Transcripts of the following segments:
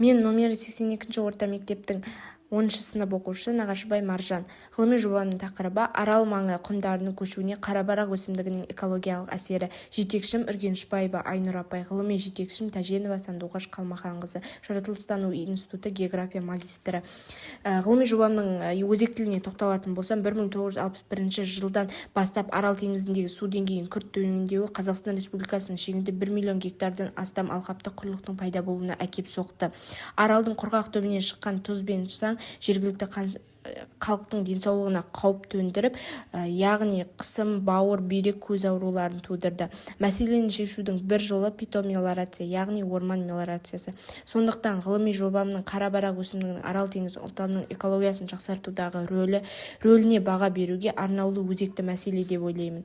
Мен номері 82-ші орта мектептің 10-сынып оқушысы Нағашыбай Маржан. Ғылыми жобамның тақырыбы: Арал маңы құмдарының көшуіне қарабарақ өсімдігінің экологиялық әсері. Жетекшім Үргенішбаева Айнұр апай, ғылыми жетекшім Тәженова Сандуғаш Қалмаханқызы, жаратылыстану институты география магистрі. Ғылыми жобамның өзектілігіне тоқталатын болсам, 1961 жылдан бастап Арал теңізіндегі су деңгейінің күрт төмендеуі Қазақстан Республикасының шегінде 1 миллион гектардан астам алқапта құрлықтың пайда болуына әкеп соқты. Аралдың құрғақ түбінен шыққан тұз бен шаң жергілікті халықтың денсаулығына қауіп төндіріп, яғни қысым, бауыр, бүйрек, көз ауруларын тудырды. Мәселені шешудің бір жолы фитомелиорация, яғни орман мелиорациясы. Сондықтан ғылыми жобамның қарабарақ өсімдігінің Арал теңізі ұлтанының экологиясын жақсартудағы рөліне баға беруге арнаулы өзекті мәселе деп ойлаймын.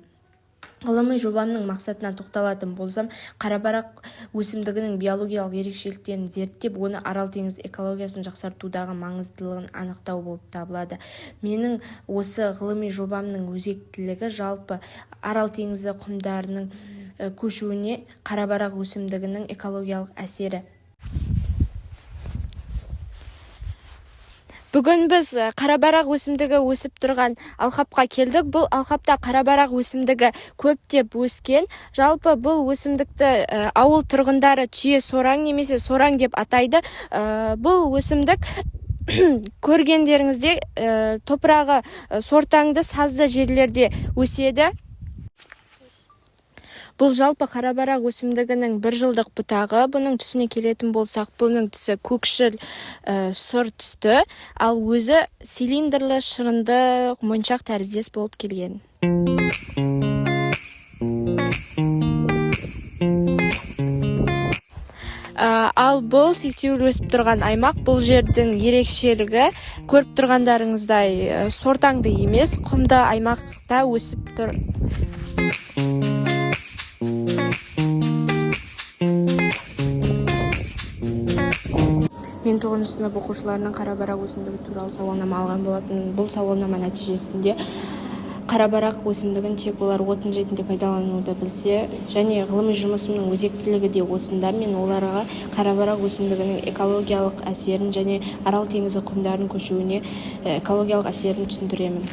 Ғылыми жобамның мақсатына тоқталатын болсам, қарабарақ өсімдігінің биологиялық ерекшеліктерін зерттеп, оны Арал теңізі экологиясын жақсартудағы маңыздылығын анықтау болып табылады. Менің осы ғылыми жобамның өзектілігі жалпы Арал теңізі құмдарының көшуіне қарабарақ өсімдігінің экологиялық әсері. Бүгін біз қарабарақ өсімдігі өсіп тұрған алқапқа келдік. Бұл алқапта қарабарақ өсімдігі көптеп өскен. Жалпы бұл өсімдікті ауыл тұрғындары түйе сораң немесе сораң деп атайды. Бұл өсімдік, көргендеріңіздей, топырағы сортаңды, сазды жерлерде өседі. Бұл жалпы қарабарақ өсімдігінің бір жылдық бұтағы. Бұның түсіне келетін болсақ, бұның түсі көкшіл, сұр түсті, ал өзі цилиндрлі, шырынды моншақ тәріздес болып келген. Ал бұл сексеуіл өсіп тұрған аймақ. Бұл жердің ерекшелігі, көріп тұрғандарыңыздай, сортаңды емес, құмды аймақта өсіп тұр. Мен тоғызыншы сынып оқушыларынан қарабарақ өсімдігі туралы сауалнама алған болатынмын. Бұл сауалнама нәтижесінде қарабарақ өсімдігін тек олар отын ретінде пайдалануды білсе және ғылыми жұмысымның өзектілігі де осында: мен оларға қарабарақ өсімдігінің экологиялық әсерін және Арал теңізі құмдарының көшуіне экологиялық әсерін түсіндіремін.